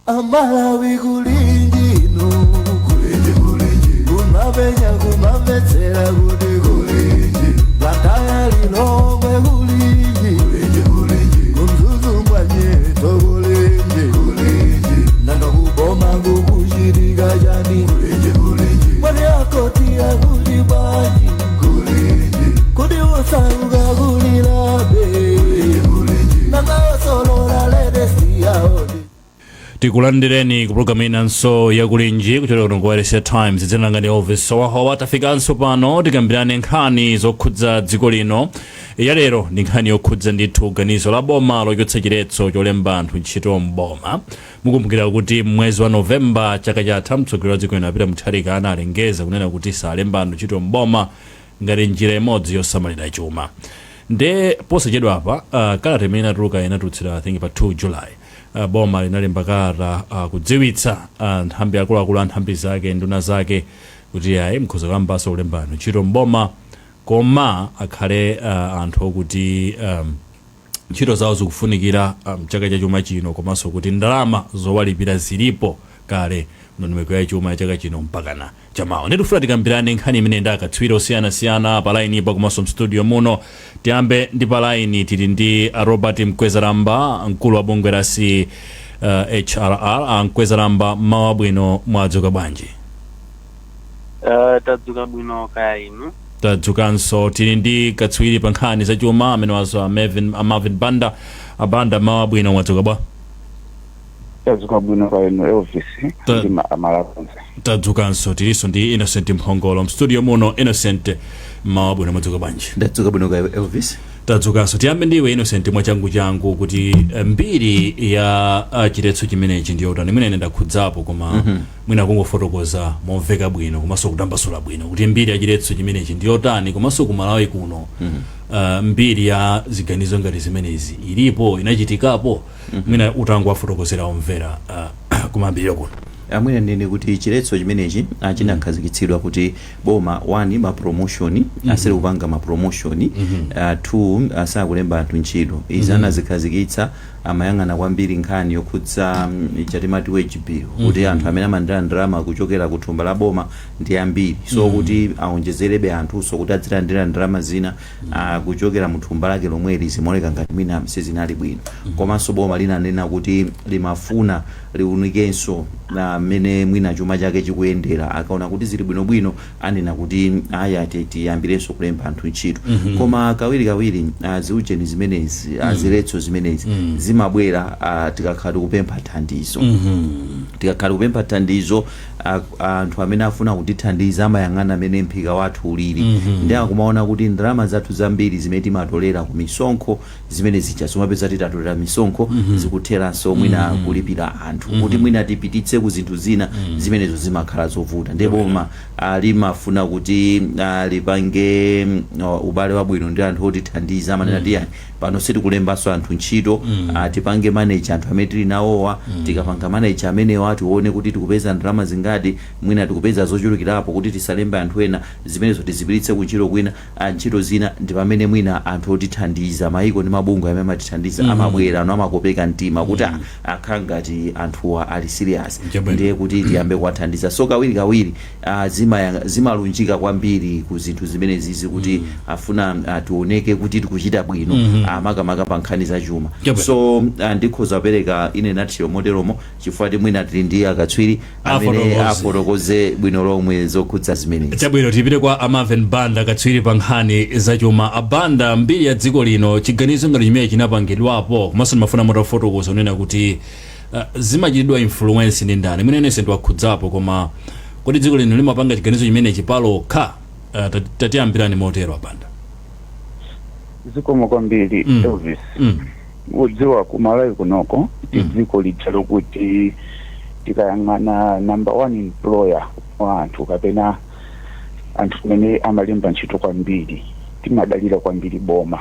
Amalawi, kulinji inu, kulinji, kulinji, kumapenya kumamvetsera kuti kulinji, Blantyre, Lilongwe, kulinji, kulinji, kulinji, kuMzuzu mwanyeto, kulinji, kulinji, nanga kuboma kukuchitika chani? Kulinji, kulinji, mwani akoti akuli bwanji? Kulinji, kudi usauka kulilabe, nanga osolola ledesiyaodi. Tikulandireni ku programu inanso yakulinji kuchokera kuno ku Wailesi Times. Dzina langa ndi Elvis Sawahowa. Tafikanso pano tikambirane nkhani zokhudza dziko lino. Ya lero ndi nkhani yokhudza ndithu ganizo la boma lochotsa chiletso cholemba anthu ntchito mboma. Mukumbukira kuti mwezi wa Novemba chaka chatha, mtsogoleri wa dziko lino Peter Mutharika analengeza kunena kuti salemba anthu ntchito mboma ngati njira imodzi yosamalira chuma. Nde posachedwa apa, kalata imene inatuluka, inatulutsira I think pa 2 July, boma linalemba kalata kudziwitsa nthambi, akuluakulu a nthambi zake, nduna zake, kuti ayi, mkhoza kuyambanso kulemba anthu ntchito mboma, koma akhale anthu okuti ntchito zawo zikufunikira mchaka cha chuma chino, komanso kuti ndalama zowalipira zilipo kale ndondomeko ya chuma ya chaka chino mpakana chamawa. Ndikufuna tikambirane nkhani imene ndi akatswiri osiyanasiyana pa line pa komanso mstudio muno. Tiyambe ndi pa line, tili ndi Robert Mkwezalamba, mkulu wa bungwe la CHRR. Mkwezalamba, mawa bwino, mwadzuka bwanji? Tadzuka bwino, kaya inu? Tadzukanso. Tili ndi katswiri pa nkhani zachuma amene wazo a Marvin Banda. Abanda, mawa bwino, mwadzuka bwa? Tadzuka bwino, kaya inu Elvis ndi amalakonze? Tadzukanso. Tilinso ndi Innocent Mphongolo mstudio muno. Innocent, mawa bwino, mwadzuka bwanji? Ndadzuka bwino, kaya Elvis? Tadzukanso. Tiyambe ndiwe Innocent mwachangu changu kuti mbiri ya chiletso chimenechi ndiyotani? Mwina ine ndakhudzapo, koma mwina kungofotokoza momveka bwino komanso kutambasula bwino kuti mbiri ya chiletso chimenechi ndiyotani, komanso ku Malawi kuno mbiri ya ziganizo ngati zimenezi ilipo, inachitikapo? Mwina utangowafotokozera omvera kumayambiriro kuno. Amwene, ndine kuti chiletso chimenechi chinakhazikitsidwa kuti boma, 1, ma promotion, asiri kupanga ma promotion, 2, asakulemba anthu ntchito. Izi anazikhazikitsa, amayang'ana kwambiri nkhani yokhudza chatimati wage bill, kuti anthu amene amalandira ndalama kuchokera ku thumba la boma ndi ambiri, so kuti aonjezerebe anthuso kuti azilandira ndalama zina kuchokera mu thumba lake lomweli, zimaoneka ngati mwina sizinali bwino. Komanso boma linanena kuti limafuna liunikenso na mmene mwina chuma chake chikuyendera. Akaona kuti zili bwinobwino, anena kuti aya, tiyambirenso kulemba anthu ntchito. Koma kawirikawiri ziujeni zimenezi, ziletso zimenezi zimabwera tikakhala tikupempha thandizo. Tikakhala tikupempha thandizo, anthu amene afuna kutithandiza amayang'ana amene mphika wathu ulili, ndi akumaona kuti ndalama zathu zambiri zimene timatolera ku misonkho zimene zija, zomapeza titatolera misonkho, zikutheranso mwina kulipira anthu. Kuti mwina tipititse ku zinthu zina, zimenezo zimakhala zovuta. Ndipo boma limafuna kuti lipange ubale wabwino ndi anthu otithandiza. Amanena tiyani, pano sitikulembanso anthu ntchito, tipange manage anthu amene tili nawowa. Tikapanga manage amenewa, tione kuti tikupeza ndalama zingati, mwina tikupeza zochulukirapo kuti tisalembe anthu ena, zimenezo tizipititse ku ntchito kwina, ntchito zina. Ndi pamene mwina anthu otithandiza, maiko ndi mabungwe amene amatithandiza, amabwera ano amakopeka mtima kuti akhala ngati anthuwa ali serious, ndiye kuti tiyambe kuwathandiza. So kawirikawiri zimalunjika kwambiri ku zinthu zimenezizi, kuti afuna tioneke kuti tikuchita bwino, makamaka pa nkhani za chuma. So ndikhoza kupereka ine nutshell moteromo, chifukwa mwina tili ndi akatswiri amene afotokoze. Afotokoze bwino lomwe zokhudza zimenezi. Chabwino, tipite kwa a Marvin Banda, katswiri pa nkhani zachuma. Abanda, mbiri ya dziko lino, chiganizo ngati chimene chinapangidwapo, komanso ndimafuna mutafotokoza kunena kuti zimachitidwa influence ndi ndani? Mwina inense ndiwakhudzapo, koma kodi dziko lino limapanga chiganizo chimenechi palokha? Tatiyambirani motero, Abanda. Zikomo kwambiri, Elvis. Udziwa, ku Malawi kunoko ndi dziko lija lokuti tikayang'ana number one employer wa anthu, kapena anthu amene amalemba ntchito kwambiri, timadalira kwambiri boma.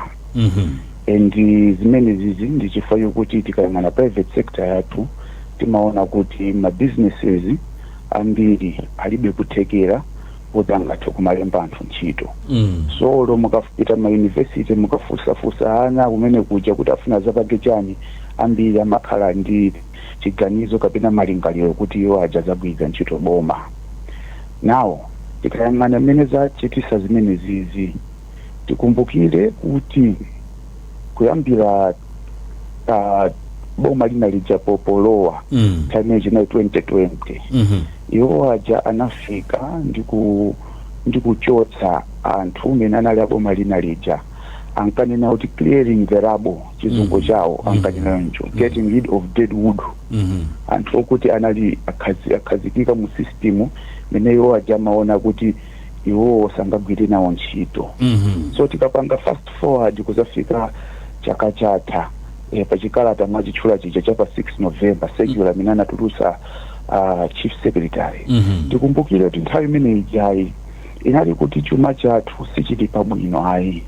And zimene zizi ndi chifukwa chokuti tikayang'ana private sector yathu, timaona kuti ma businesses ambiri alibe kuthekera kuti angathe kumalemba anthu ntchito. So lo mukapita ma university, mukafusafusa ana kumene kuja kuti afuna zapange chani, Ambiri amakhala ndi chiganizo kapena malingaliro kuti iwo aja zagwiritsa ntchito boma. Nawo tikayang'ana mmene zachitisa zimene zizi, tikumbukire kuti kuyambira boma lina lija popolowa, nthawi imene chinali 2020, iwo aja anafika ndi kuchotsa anthu mene anali aboma lina lija. Ankanena kuti "clearing the rubble", chizungu chawo ankanena ncho "getting rid of dead wood", anthu okuti anali akhazikika mu system mene iwo aja amaona kuti iwowo sangagwire nawo ntchito. So tikapanga fast forward kuzafika chaka chatha, pachikalata mwachitchula chija cha pa 6 November, circular imene anatulutsa chief secretary, tikumbukire kuti nthawi imene ijayi inali kuti chuma chathu sichili pabwino ayi,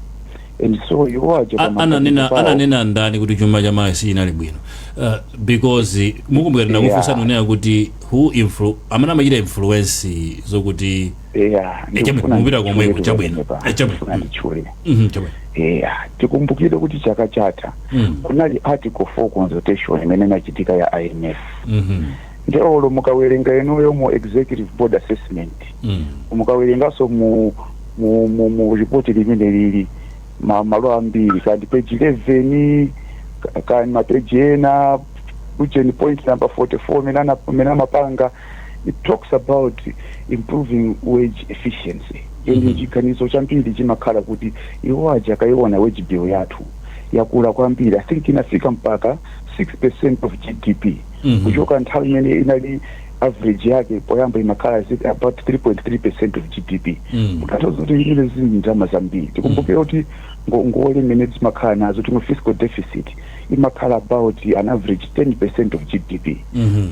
and so iwo aja Ananena pamaganizo pawo- Ananena ndani kuti chuma cha Malawi sichinali bwino? Because mukumbukira ndinakufunsani kunena kuti who amene amachita influence zokuti Yeah. Chabwino, mupita komweko, chabwino. Chabwino. Ndikufuna nditchule. Chabwino. Yeah, tikumbukire kuti chaka chatha kunali Article 4 consultation imene inachitika ya IMF. Ndiolo mukawerenga inuyo mu executive board assessment, mukawerenganso mu report limene lili malo ambiri, kandi page 11, kandi mapeji ena, ujeni point number 44 mene amapanga, it talks about improving wage efficiency, and chiganizo chambiri chimakhala kuti iwo aja akaiona wage bill yathu yakula kwambiri. I think inafika mpaka 6% of GDP, kuchoka nthawi imene inali average yake poyamba imakhala about 3.3% of GDP. Kutanthauza kuti imene zili ndalama zambiri. Tikumbukire kuti ngongole imene zimakhala nazo timwe fiscal deficit imakhala about an average 10% of GDP.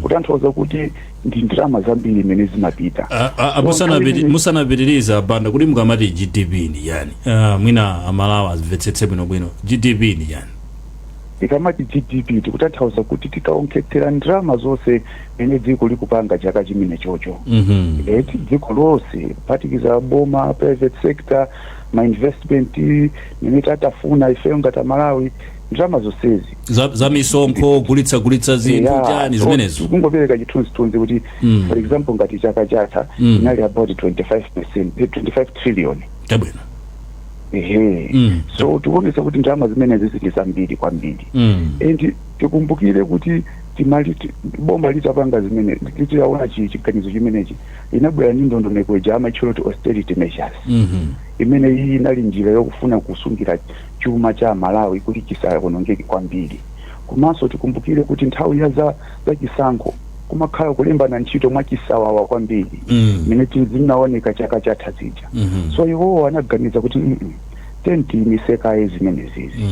Kutanthauza kuti ndi ndalama zambiri imene zimapita. A- a- So, Musanapitiriza, Banda, kuti mukamati GDP ndi yani? Mwina Amalawi azimvetsetse bwinobwino, GDP ndi yani? Tikamati GDP tikutanthauza kuti tikaonkhetsera ndalama zonse mene dziko likupanga chaka chimene chocho, eti, dziko lonse kuphatikiza boma, private sector, ma investment mene tatafuna ifeyo ngati Amalawi, ndalama zonsezi. Za misonkho, gulitsa zinthu, chani so zimenezo. Kungopereka chithunzithunzi kuti, for example, ngati chaka chatha inali about 25%, 25 trillion. Ehe. So tikuonesa kuti ndalama zimenezi zili zambiri kwambiri. And tikumbukire kuti boma litapanga zimene litilaona chiganizo chimenechi, linabwera ndi ndondomeko ija amatchula kuti austerity measures, imene iyi inali njira yokufuna kusungira chuma cha Malawi kuti chisaonongeke kwambiri. Komanso tikumbukire kuti nthawi ya za chisankho kumakhala kulembana ntchito mwachisawawa kwambiri, imene zinaoneka chaka chatha zija. So iwowo anaganiza kuti tentiyimise kaye zimenezizi,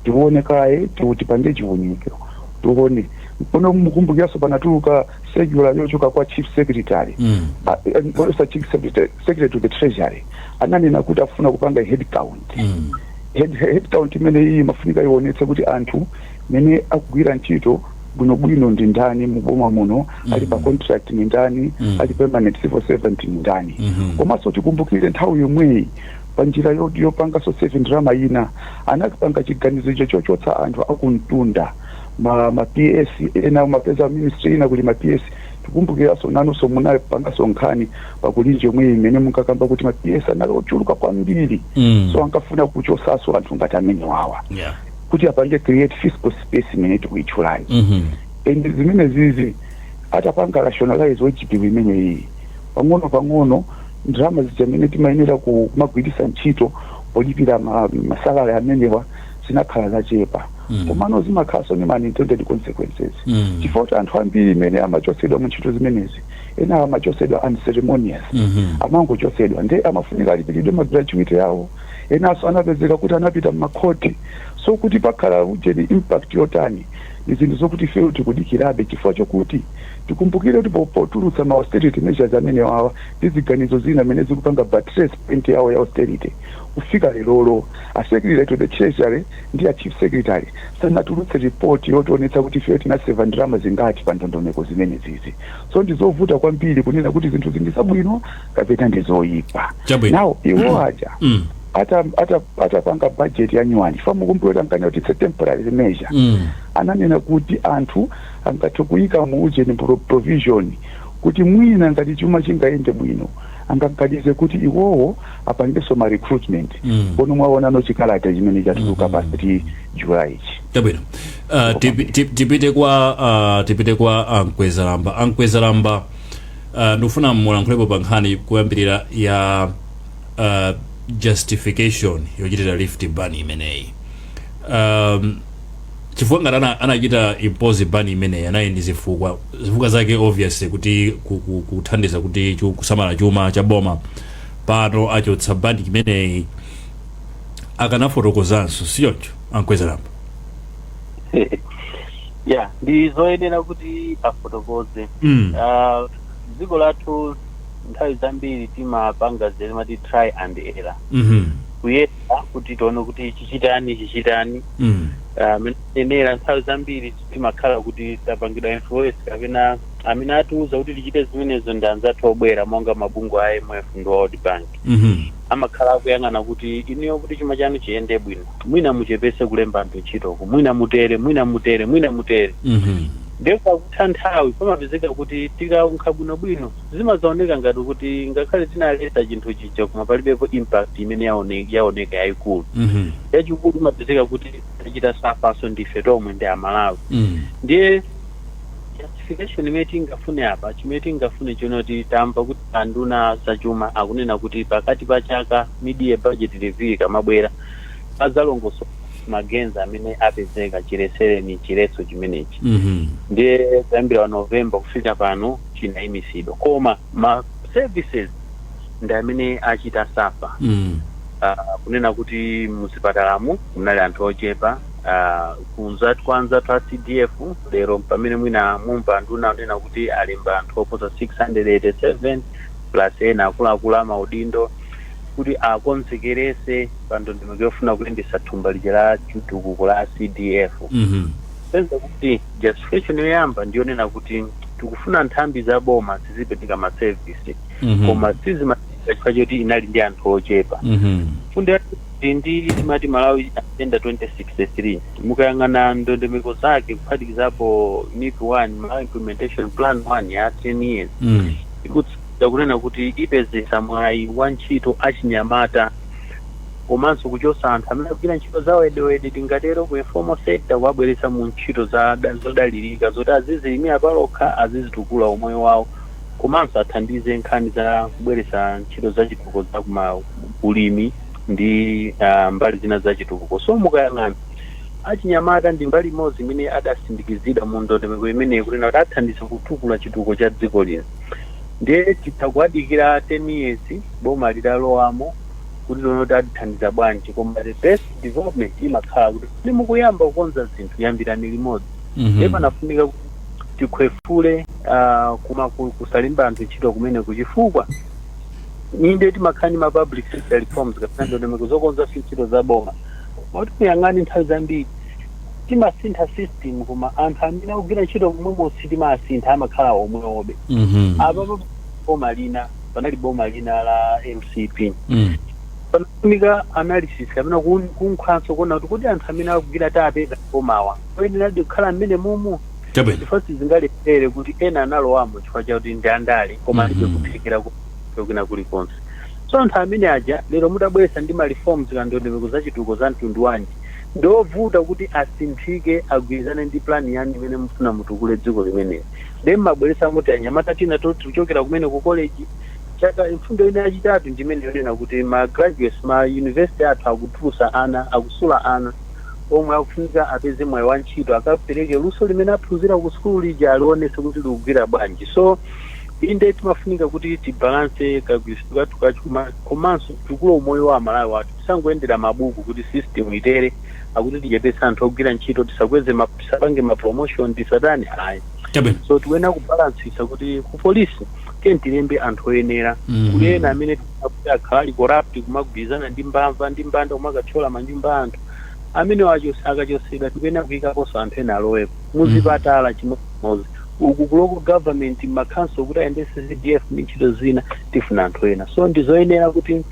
tione kaye, tipange chiwunikiro, tione kuno. Mukumbukiranso panatuluka circular yochoka kwa chief secretary, chief secretary to the treasury, ananena kuti afuna kupanga head count. Head count imene iyi imafunika ionetse kuti anthu mene akugwira ntchito bwinobwino ndi ndani muboma muno, ali pa contract ni ndani, ali permanent civil servant ni ndani. Komanso tikumbukire nthawi yomweyi, pa njira yopanganso save ndalama ina, anapanga chiganizo icho chochotsa anthu akumtunda, ma PS ena. Mapeza ministry ina kuli ma PS. Tikumbukiranso nanunso munapanganso nkhani pakulinji yomwe imene munkakamba kuti ma PS anali ochuluka kwambiri. So ankafuna kuchosaso anthu ngati amene wawa kuti apange create fiscal space imene tikuyitchulayi. And zimene zizi atapanga rationalize wage bill imene iyi, pang'ono pang'ono ndalama zija mene timayenera kumagwiritsa ntchito polipira ma salary amenewa zinakhala zachepa. Komano zimakhalanso ndi unintended consequences, chifukwa kuti anthu ambiri imene amachotsedwa mu ntchito zimenezi, ena amachotsedwa unceremonious, amangochotsedwa, nde amafunika alipiridwe ma gratuity yawo. Enanso anapezeka kuti anapita mmakhoti. So kuti pakhala ujeni impact yotani ndi zinthu zokuti ifeyo tikudikirabe, chifukwa chokuti tikumbukire kuti potulutsa ma austerity measures amene wawa ndi ziganizo zina amene zikupanga buttress point yawo ya austerity, kufika lerolo a secretary to the treasury ndi a chief secretary sanatulutse report yotionetsa kuti ifeyo tinaseva ndalama zingati pa ndondomeko zimene zizi. So ndizovuta kwambiri kunena kuti zinthu zindi zabwino kapena ndi zoyipa. Chabwino. Now iwo aja Atapanga budget ya nyuwani famukumbukira nkanya kuti it's a temporary measure. Ananena kuti anthu angathe kuyika mu ujeni provision kuti mwina ngati chuma chingayende bwino angaganize kuti iwowo apangenso ma recruitment. Kono mwaonano chikalata chimene chatuluka pa 3 July ichi. Chabwino. Tipite kwa Ankwezalamba. Ankwezalamba, ndikufuna mulankhulepo pa nkhani kuyambirira ya justification yochitira lift ban imeneyi, chifukwa ngati anachita impose ban imeneyi anali ndi zifukwa. Zifukwa zake obviously kuti kuthandiza kuti kusamala chuma cha boma. Pano achotsa ban imeneyi, akanafotokozanso, sichoncho, Ankwezalamba? Ya, ndi zoyenera kuti afotokoze. Dziko lathu nthawi zambiri timapanga zimati try and error, kuyesa kuti tione kuti chichitani chichitani. Menenera nthawi zambiri timakhala kuti tapangidwa influence kapena amene atiuza kuti tichite zimenezo ndi anzathu obwera monga mabungwe a IMF ndi World Bank. Amakhala akuyang'ana kuti inuyo kuti chuma chanu chiyende bwino, mwina muchepese kulemba anthu ntchitoko, mwina mutere, mwina mutere, mwina mutere. Ndiye pakutha nthawi pamapezeka kuti tikaunkha bwinobwino zimazaoneka ngati kuti ngakhale tinaletsa chinthu chija koma palibepo impact imene yaoneka yayikulu. Yachikulu imapezeka kuti tachita suffer ndife tomwe, ndi Amalawi. Ndiye justification imene tingafune apa, chimene tingafune chonoti tamva kuti anduna zachuma akunena kuti pakati pa chaka, mid-year budget review ikamabwera, adzalongosola ma gains amene apezeka chilesereni chiletso chimenechi. Ndiye kuyambira wa November kufika pano chinayimisidwa, koma ma services ndi amene achita suffer. Kunena kuti muzipatalamu munali anthu ochepa, kunzatu kwa anzathu a CDF lero pamene mwina mumva nduna kunena kuti alemba anthu oposa 687 plus ena akuluakulu amaudindo kuti akonzekerese pa ndondomeko yofuna kuyendesa thumba lija la chitukuko la CDF. Penza kuti justification yoyamba ndiyonena kuti tikufuna nthambi za boma zizipereka ma service, koma sizimatika chifukwa choti inali ndi anthu ochepa. Fundo yakuti ndi timati Malawi Agenda 2063, mukayang'ana ndondomeko zake kuphatikizapo MIP 1, Malawi Implementation Plan 1 ya 10 years, ikutsindika kunena kuti ipezesa mwayi wa ntchito achinyamata komanso kuchosa anthu amene akugwira ntchito za wedewede, tingatero, ku informal sector, kuwabweretsa mu ntchito zodalirika zoti azizilimira palokha, azizitukula umoyo wawo, komanso athandize nkhani za kubweretsa ntchito za chitukuko za kuma ulimi ndi mbali zina za chitukuko. So mukayang'ana achinyamata ndi mbali imodzi imene adasindikizidwa mu ndondomeko imeneyi kunena kuti athandiza kutukula chitukuko cha dziko lino. Ndiye titha kuwadikira 10 years boma litalowamo kuti tione kuti atithandiza bwanji, koma the best development imakhala kuti ndi mukuyamba kukonza zinthu, yambirani limodzi. Ndiye panafunika kuti tikhwefule kuma kusalimba anthu ntchito kumene kuchifukwa inde timakhala ndi ma public sector reforms kapena ndondomeko zokonza ntchito za boma, moti muyang'ane nthawi zambiri timasintha system koma anthu amene akugwira ntchito momwemo sitimasintha, amakhala omwewobe. Apa boma lina panali boma lina la MCP, panafunika analysis kapena kunkhanso kuona kuti kodi anthu amene akugwira tapeza bomawa oyeneradi kukhala mmene mumu, chifukwa sizingalephere kuti ena analowamo chifukwa chakuti ndi andale koma alibe kuthekera kwina kulikonse. So anthu amene aja lero mutabweretsa ndi ma reforms ka ndondomeko za chitukuko za mtundu wanji, ndovuta kuti asinthike agwirizane ndi plan yanu imene mufuna mutukule dziko limeneli. Then mabweretsa muti anyamata tina tikuchokera kumene ku college chaka. Mfundo ina yachitatu ndimene yonena kuti ma graduates, ma university athu akutulusa ana, akusula ana omwe akufunika apeze mwayi wa ntchito, akapereke luso limene aphunzira ku sukulu lija, alionese kuti likugwira bwanji. So inde timafunika kuti tibalance kagwiritsidwe kathu kachuma komanso tukule umoyo wa Amalawi wathu. Tisangoyendera mabuku kuti system itere, akuti tichepetse anthu ogwira ntchito, tisakweze tisapange ma promotion, tisatani, ayi. So tikuyenera kubalansisa kuti ku polisi tiye tilembe anthu oyenera, kuli ena amene kuti akhala ali corrupt, kumagwirizana ndi mbamva ndi mbanda, kumakathyola manyumba a anthu amene akachosedwa, tikuyenera kuyikaponso anthu ena alowepo. Muzipatala chimodzimodzi, uku ku local government, ma council kuti ayendese CDF ndi ntchito zina, tifuna anthu ena. So ndizoyenera kuti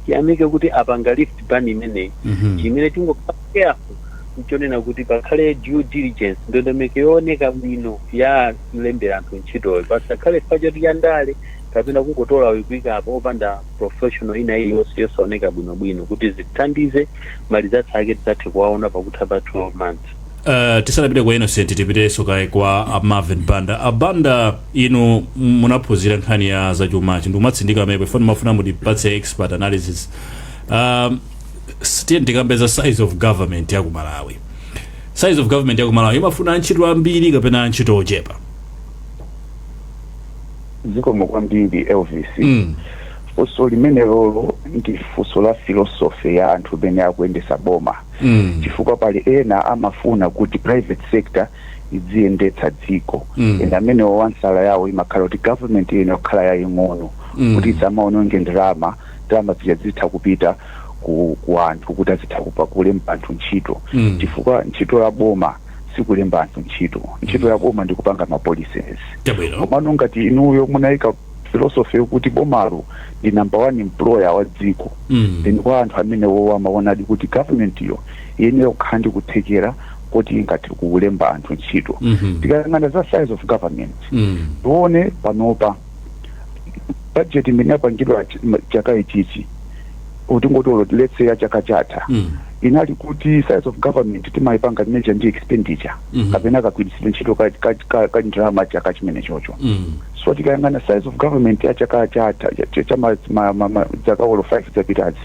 Tiyamike kuti apanga lift ban imeneyi. Chimene tingokhala careful nchonena kuti pakhale due diligence, ndondomeko yooneka bwino ya kulembera anthu ntchitoyo, pasakhale chifukwa choti yandale kapena kungotola kuyikapo opanda professional ina iliyonse yosaoneka bwinobwino, kuti zithandize ma results ake tidzathe kuwaona pakutha pa 12 months. Tisanapite kwa Innocent, tipitenso kaye kwa a Marvin Banda. Abanda, inu munaphunzira nkhani ya zachumachi, ndikumatsindika mepo ifoni mafuna mutipatse expert analysis. Tiye ndikambe za size of government ya ku Malawi. Size of government ya ku Malawi imafuna antchito ambiri kapena antchito ochepa? Zikomo kwambiri, Elvis. Funso limene lolo ndi funso la philosophy ya anthu amene akuyendesa boma, chifukwa pali ena amafuna kuti private sector idziyendetsa dziko, and amene wansala yawo imakhala kuti government ine kukhala yaying'ono, kuti isamaononge ndalama. Ndalama zija zitha kupita ku anthu kuti azitha kulemba anthu ntchito, chifukwa ntchito ya boma sikulemba anthu ntchito. Ntchito ya boma ndi kupanga ma policies. Komano ngati inuyo munayika philosophy yokuti bomalo ndi number one employer wa dziko, then kwa anthu amene wo amaonadi kuti government yo iyenera kukhala ndi kuthekera kuti ingati kulemba anthu ntchito. Tikayang'ana za size of government, tione panopa budget imene yapangidwa chaka ichichi, utingoti olo, let's say, ya chaka chatha, inali kuti size of government timayipanga measure ndi expenditure kapena kagwiritsidwe ntchito ka ndalama chaka chimene chocho. So tikayang'ana size of government ya chaka chatha, cha zaka olo 5 zapitazi,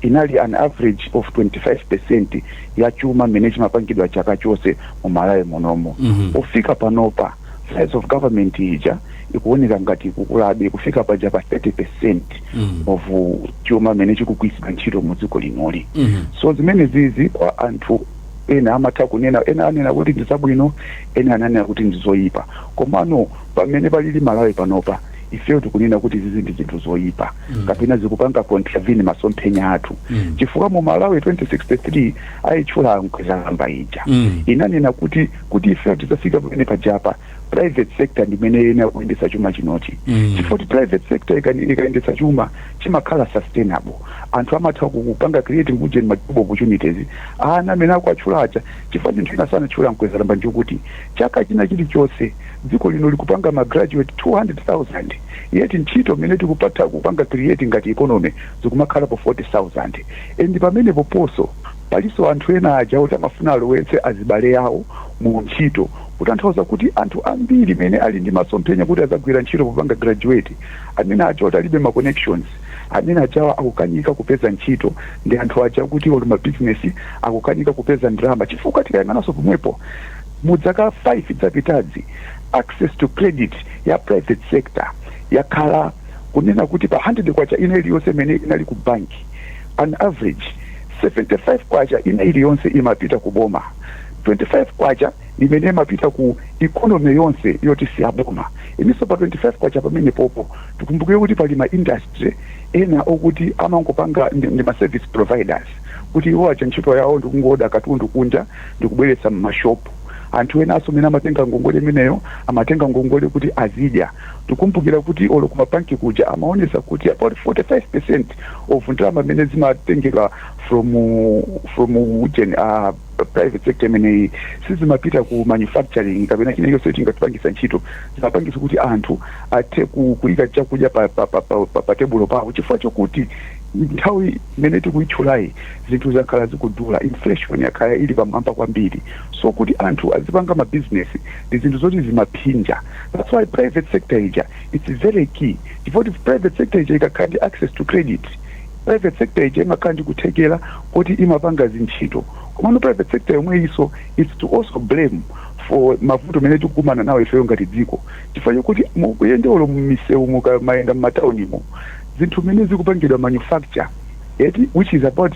inali an average of 25% ya chuma mmene chimapangidwa chaka chonse mu Malawi munomo. Kufika panopa size of government ija ikuoneka ngati ikukulabe kufika paja pa 30% of chuma mmene chikugwiritsidwa ntchito mu dziko linoli. So zimene zizi kwa anthu ena amatha kunena, ena anena kuti ndi zabwino, ena ananena kuti ndi zoyipa. Komano pamene palili Malawi panopa, ifeyo tikunena kuti zizi ndi zinthu zoyipa kapena zikupanga contravene masomphenya athu, chifukwa mu Malawi 2063 ayitchula Mkwezalamba ija, inanena kuti ifeyo tidzafika pamene pajapa, private sector ndimene iyenera kuyendetsa chuma chinochi, chifukwa kuti private sector ikayendetsa chuma chimakhala sustainable. Anthu amatha kupanga creating kujen ma job opportunities, ana amene akuatchula aja. Chifukwa chinthu ina sanatchula Mkwezalamba nchokuti chaka china chilichonse dziko lino likupanga ma graduate 200,000, yet ntchito imene tikupatha kupanga create ngati economy zikumakhalapo 40,000. And pamene poponso palinso anthu ena aja kuti amafuna alowetse azibale awo mu ntchito, kutanthauza kuti anthu ambiri mene ali ndi masomphenya kuti azagwira ntchito popanga graduate, amene aja kuti alibe ma connections, amene ajawa akukanika kupeza ntchito, ndi anthu aja kuti oli mabizinesi akukanika kupeza ndalama. Chifukwa tikayang'ananso pomwepo mu zaka 5 zapitazi, access to credit ya private sector yakhala kunena kuti pa 100 kwacha ina iliyonse imene inali ku banki, an average 75 kwacha ina iliyonse imapita ku boma, 25 kwacha imene imapita ku economy yonse yoti siyaboma. Ininso pa 25 kwacha pamene popo tikumbukire kuti pali ma industry ena okuti amangopanga ndi ma service providers, kuti iwo aja ntchito yawo ndikungoda katundu kunja ndikubweretsa mmashopu. Anthu ena amene amatenga ngongole imeneyo amatenga ngongole kuti azidya. Tikumbukira kuti olo kumabanki kuja amaonesa kuti about 45% of ndalama amene zimatengedwa from ujeni private sector imeneyi sizimapita ku manufacturing kapena china chonse chingatipangisa ntchito, zimapangisa kuti anthu athe kuyika chakudya pa tebulo pawo, chifukwa chokuti nthawi imene tikuyitchulayi zinthu zakhala zikudula, inflation yakhala ili pamwamba kwambiri. So kuti anthu azipanga mabizinesi ndi zinthu zoti zimaphinja. That's why private sector ija, it's very key, chifukwa kuti private sector ija ikakhala ndi access to credit, private sector ija imakhala ndi kuthekera kuti imapanga zintchito. Komano private sector yomwe iso, it's to also blame for mavuto amene tikukumana nawo ifeyo ngati dziko, chifukwa chokuti mukuyendewolo mmisewu, mukamayenda mmataunimo, zinthu mmene zikupangidwa manufacture eti, which is about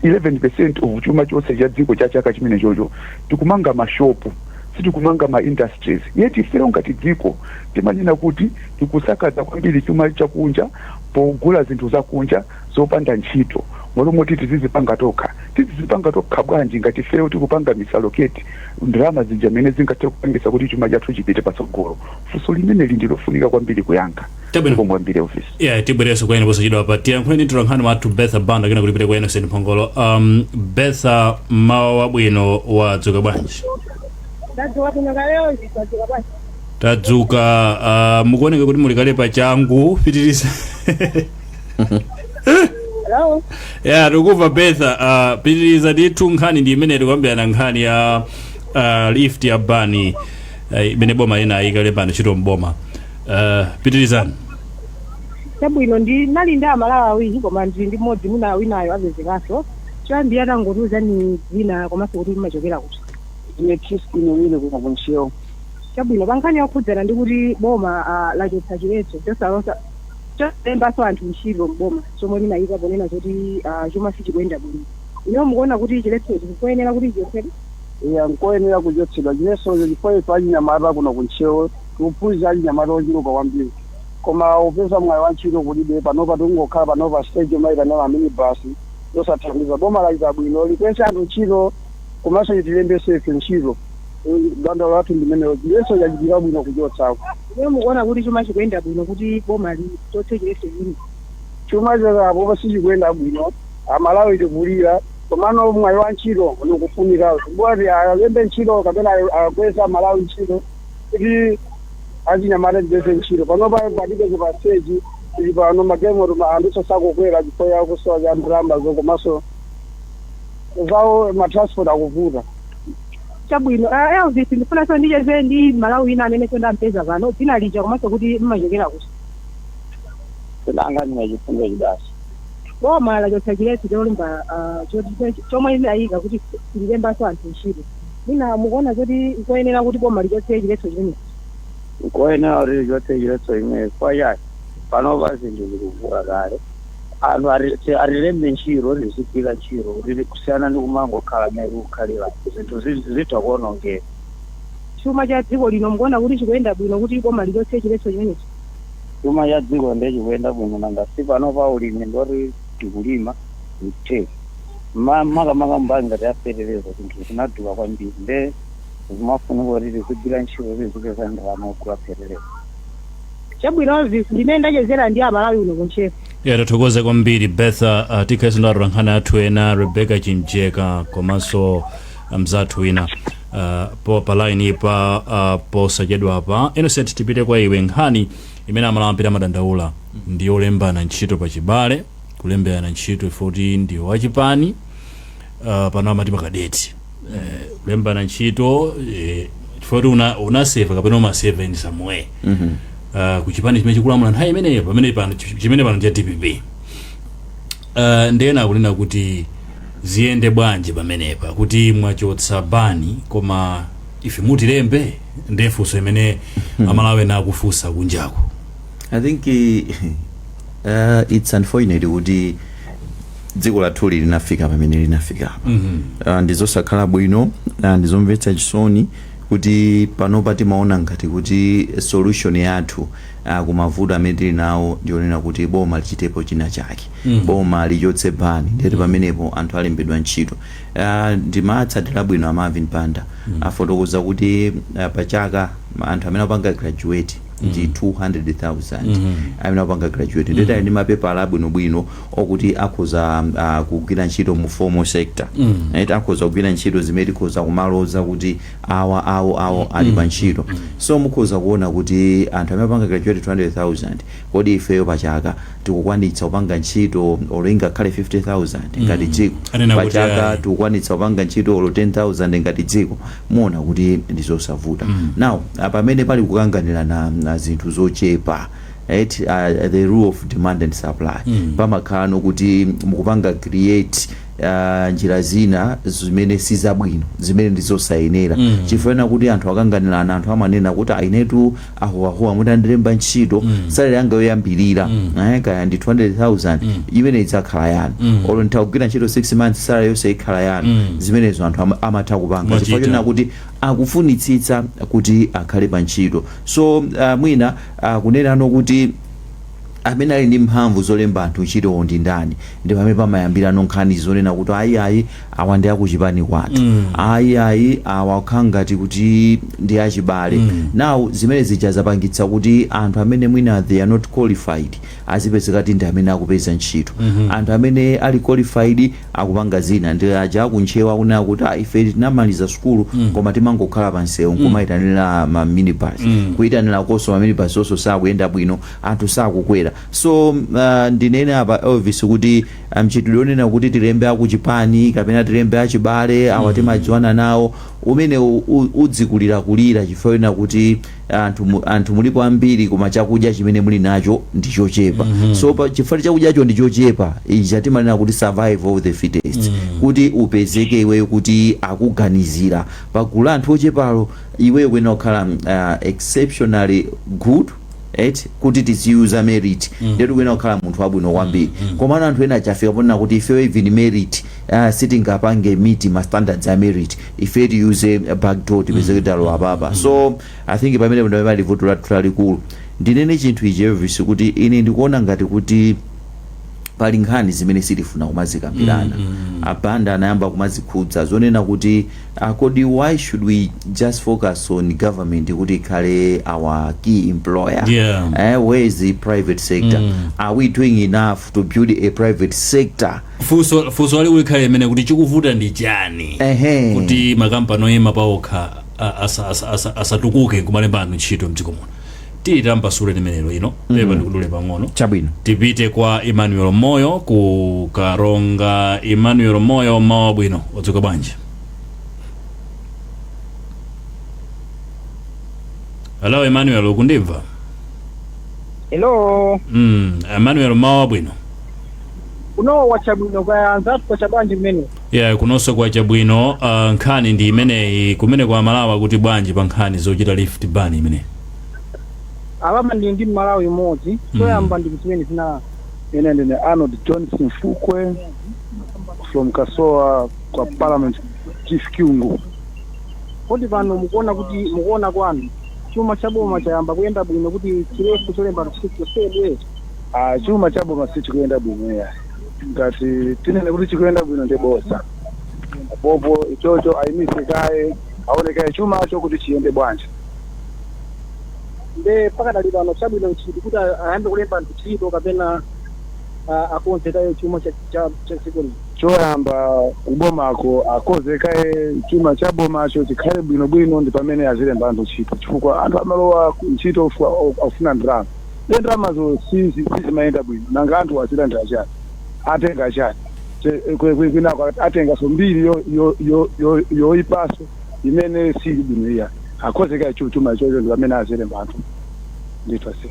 11% of chuma chonse cha dziko cha chaka chimene chocho, tikumanga mashopu, sitikumanga ma industries. Yet ifeyo ngati dziko timanena kuti tikusakaza kwambiri chuma chakunja pogula zinthu zakunja zopanda ntchito. Malo moti tizizipanga tokha, tizizipanga tokha bwanji ngati ifeyo tikupanga misallocate ndalama zija mene zingathe kupangisa kuti chuma chathu chipite patsogolo? Funso limeneli ndilofunika kwambiri kuyankha. Chabwino. Zikomo kwambiri, Elvis. Yeah, tibwereso kwa ine posachedwa pa. Tiyankhuleni mtolankhani wathu Betha Banda, kena kulipira kwa Innocent Mphongolo. Betha, mmawa wabwino, wadzuka bwanji? Ndadzuka bwino kalero, ndadzuka bwanji? Tadzuka. Mukuoneka kuti muli kale pachangu, pitiriza. Hello? Yeah, tikuva Betha. Pitiriza ndithu, nkhani ndi imene tikuyambirana, nkhani ya lift ya ban imene boma ina ayikale pano ntchito mboma. Pitirizani. Chabwino, ndi nali ndi Amalawi awiri, koma ndili ndi mmodzi, mwina winayo apezekanso. Choyambira tangotiuzani dzina komanso kuti mumachokera kuti. Ine Christine Wile, kuno kuNtcheu. Chabwino, pa nkhani yokhudzana ndi kuti boma lachotsa chiletso chosalosa cholembanso anthu ntchito mboma chomwe linayika ponena zoti chuma sichikuyenda bwino, ino mukuona kuti chiletsochi nkoyenera kuti chichotsedwe? Iya, nkoyenera kuchotsedwa chiletsocho chifukwa ife achinyamata kuno kuNtcheu tikuphunzira, achinyamata ochuluka kwambiri, koma upeza mwayi wa ntchito kulibe. Panopa tikungokhala panopa stage mayitanira minibus yosathandiza. Boma lachita bwino, likwese anthu ntchito komanso tilembese ife ntchito. Dandaulo lathu ndimeneyo, chiletso chachitika bwino kuchotsako. Ino mukuona kuti chuma chikuyenda bwino kuti boma lichotse chiletso chini? Chuma chakapo sichikuyenda bwino, Amalawi tikulira, komano mwayi wa ntchito nikufunika bwati alembe ntchito kapena akweza Amalawi ntchito kuti achinyamata tipeze ntchito. Panopa patipeze pa stage tili pano, magalimoto anthu sakukwera chifukwa cha kusowa cha ndalamazo, komanso zawo matransport akuvuta. Chabwino, Elvis, ndifunanso ndicheze ndi Malawi wina amene ndampeza pano. Dzina lija komanso kuti mmachokera kuti. Tinanga ndine Chifundo Chidasi. Boma lachotsa chiletso cholemba chomwe linayika kuti lilembanso anthu ntchito. Mwina mukuona kuti nkoyenera kuti boma lichotse chiletso chimenechi? Nkoyenera kuti lichotse chiletso imene kwachani, panopa zinthu zikuvuta kale. Anthu atilembe ntchito, tizigwira ntchito kuti kusiyana ndi kumangokhala mmene kukhalira, zinthu zitha kuwonongeka. Chuma cha dziko lino mukuona kuti chikuyenda bwino kuti boma lichotse chiletso chimenechi? Chuma cha dziko ndiye chikuyenda bwino, nanga si panopa ulimi ndoti tikulima mtheka, makamaka mbali ngati afetereza, zinthu zinadula kwambiri, nde zimafunika kuti tizigwira ntchito, tizipeza ndalama kugula fetereza. Chabwino Elvis, ndimene ndachezera ndi Amalawi uno kuNtcheu. Yeah, tathokoza kwambiri Betha. Tikhalenso ndi atolankhani athu ena, Rebecca Chinjeka komanso mzathu wina po pa line pa posachedwapa. Innocent, tipite kwa iwe. Nkhani imene Amalawi ambiri amadandaula ndi yolembana ntchito pachibale, kulemberana ntchito ifoti ndi wachipani, pano amati makadeti, kulembana ntchito chifukwa kuti unaserve kapena umaserve in some way kuchipani chimene chikulamula nthawi imeneyo, pamene pano chimene pano cha DPP. Ndena akunena kuti ziyende bwanji pamenepa kuti mwachotsa ban, koma ife mutilembe? Ndiye funso imene Amalawi ena akufunsa kunjako. I think it's unfortunate kuti dziko lathuli linafika pamene linafika apa. Ndizosakhala bwino, ndizomvetsa chisoni kuti panopa timaona ngati kuti solution yathu kumavuto amene tili nawo ndionena kuti boma lichitepo china chake, boma lichotse ban, ndiyeti pamenepo anthu alembedwa ntchito. Ndimatsatira bwino a Marvin Banda afotokoza kuti pachaka anthu amene apanga graduate ndi 200,000 amene apanga graduate, ndiyeti ali ndi mapepala abwinobwino okuti akhoza kugwira ntchito mu formal sector, right? Akhoza kugwira ntchito zimene tikhoza kumaloza kuti awa awo awo ali pa ntchito. So mukhoza kuona kuti anthu amene apanga graduate 200,000, kodi ifeyo pachaka tikukwanitsa kupanga ntchito olo ingakhale 50,000 ngati dziko? Anena kuti Pachaka ayi. tikukwanitsa kupanga ntchito olo 10,000 ngati dziko? Muona kuti ndizosavuta. Now pamene pali kukanganirana na zinthu zochepa, right? The rule of demand and supply, pamakhala nokuti mukupanga create njira zina zimene sizabwino, zimene ndizosayenera, chifukwa kuti anthu akanganirana, anthu amanena kuti ainetu ahuwahuwa mutandilemba ntchito, salary yanga yoyambirira kaya ndi 200,000, imene idzakhala yanu, olo nditha ntchito 6 months, salary yonse ikhala yanu. Zimenezo anthu amatha kupanga Machita. chifukwa chonena kuti akufunitsitsa kuti akhale pa ntchito. So mwina kunenano kuti Amene ali ndi mphamvu zolemba anthu ntchitowo ndi ndani? Ndi pamene pamayambirano nkhani zonena kuti ayi, ayi, awa ndi akuchipani kwathu, ayi, ayi, awa akukhala ngati kuti ndi achibale. Now zimene zija zapangitsa kuti anthu amene mwina they are not qualified azipezeka kuti ndi amene akupeza ntchito. Anthu amene ali qualified akupanga zina. Ndi aja akuntchewa akunena kuti, "Ah, ife tinamaliza sukulu, koma timangokhala pa msewu nkumayitanira ma minibus." Kuyitanira konso ma minibus onso sakuyenda bwino, anthu sakukwera. So ndinene apa, Elvis, kuti mchitidwe onena kuti tilembe akuchipani kapena tilembe achibale awa timadziwana nawo umene udzikulirakulira, chifukwa chonena kuti anthu mulipo ambiri koma chakudya chimene muli nacho ndi chochepa. So chifukwa chakudyacho ndi chochepa, ija timanena kuti survival of the fittest, kuti upezeke iweyo kuti akuganizira pagulu la anthu ochepalo, iweyo kuyenera kukhala exceptionally good, right? Kuti tiziyuza merit, ndetu kuyenera kukhala munthu wabwino kwambiri. Komano anthu ena achafika ponena kuti ifeyo even merit sitingapange meet ma standards a merit, ife tiyuze backdoor tipezeke talowa apapa. So I think pamene pamene pali vuto lathu lalikulu. Ndinene chinthu ichi, Elvis, kuti ine ndikuona ngati kuti pali nkhani zimene sitifuna kumazikambirana. Abanda anayamba kumazikhudza zonena kuti kodi why should we just focus on government kuti ikhale our key employer? Where is the private sector? Are we doing enough to build a private sector? Funso ali kulikhale imene kuti chikuvuta ndi chani kuti makampani oyima paokha asatukuke nkumalemba anthu ntchito mdziko muno? Tiyitambasule limenelo ino. Pepa ndikudule pang'ono. Chabwino. Tipite kwa Emmanuel Moyo ku Karonga. Emmanuel Moyo, mawa bwino, wadzuka bwanji? Hello Emmanuel, ukundimva? Hello. Emmanuel, mawa bwino. Kuno wachabwino, kaya anzathu kwacha bwanji mmene? Yeah, kunonso kwachabwino. Nkhani ndi imeneyi kumene kwa Malawi kuti bwanji pa nkhani zochita lift ban imeneyi? Alama ndi Mmalawi imodzi. Choyamba ndi zimene zina Ine ndine Arnold Johnson Fukwe from Kasoa kwa Parliament Chief Kyungu. Kodi pano mukuona kuti, mukuona kwanu, chuma cha boma chayamba kuyenda bwino kuti chiletso cholemba chichotsedwe? Ah, chuma cha boma sichikuyenda bwino ya. Ngati tinene kuti chikuyenda bwino ndi bosa. Popo ichocho ayimise kaye, aone kaye chumacho kuti chiyende bwanji. Nde pakadali pano chabwino nchiti, kuti ayambe kulemba anthu ntchito kapena akonze kaye chuma cha dziko lino? Choyamba kubomako akoze kaye chuma cha bomacho chikhale bwinobwino, ndi pamene azilemba anthu ntchito, chifukwa anthu amalowa ntchito afuna ndalama. Ndi ndalamazo sizimayenda bwino, nanga anthu azilandira chani? Atenga chani? Kwinako atengaso mbiri yoyipaso imene sili bwino iya. Akoze kaye chuma chocho, ndi pamene azilemba anthu ndithu ase.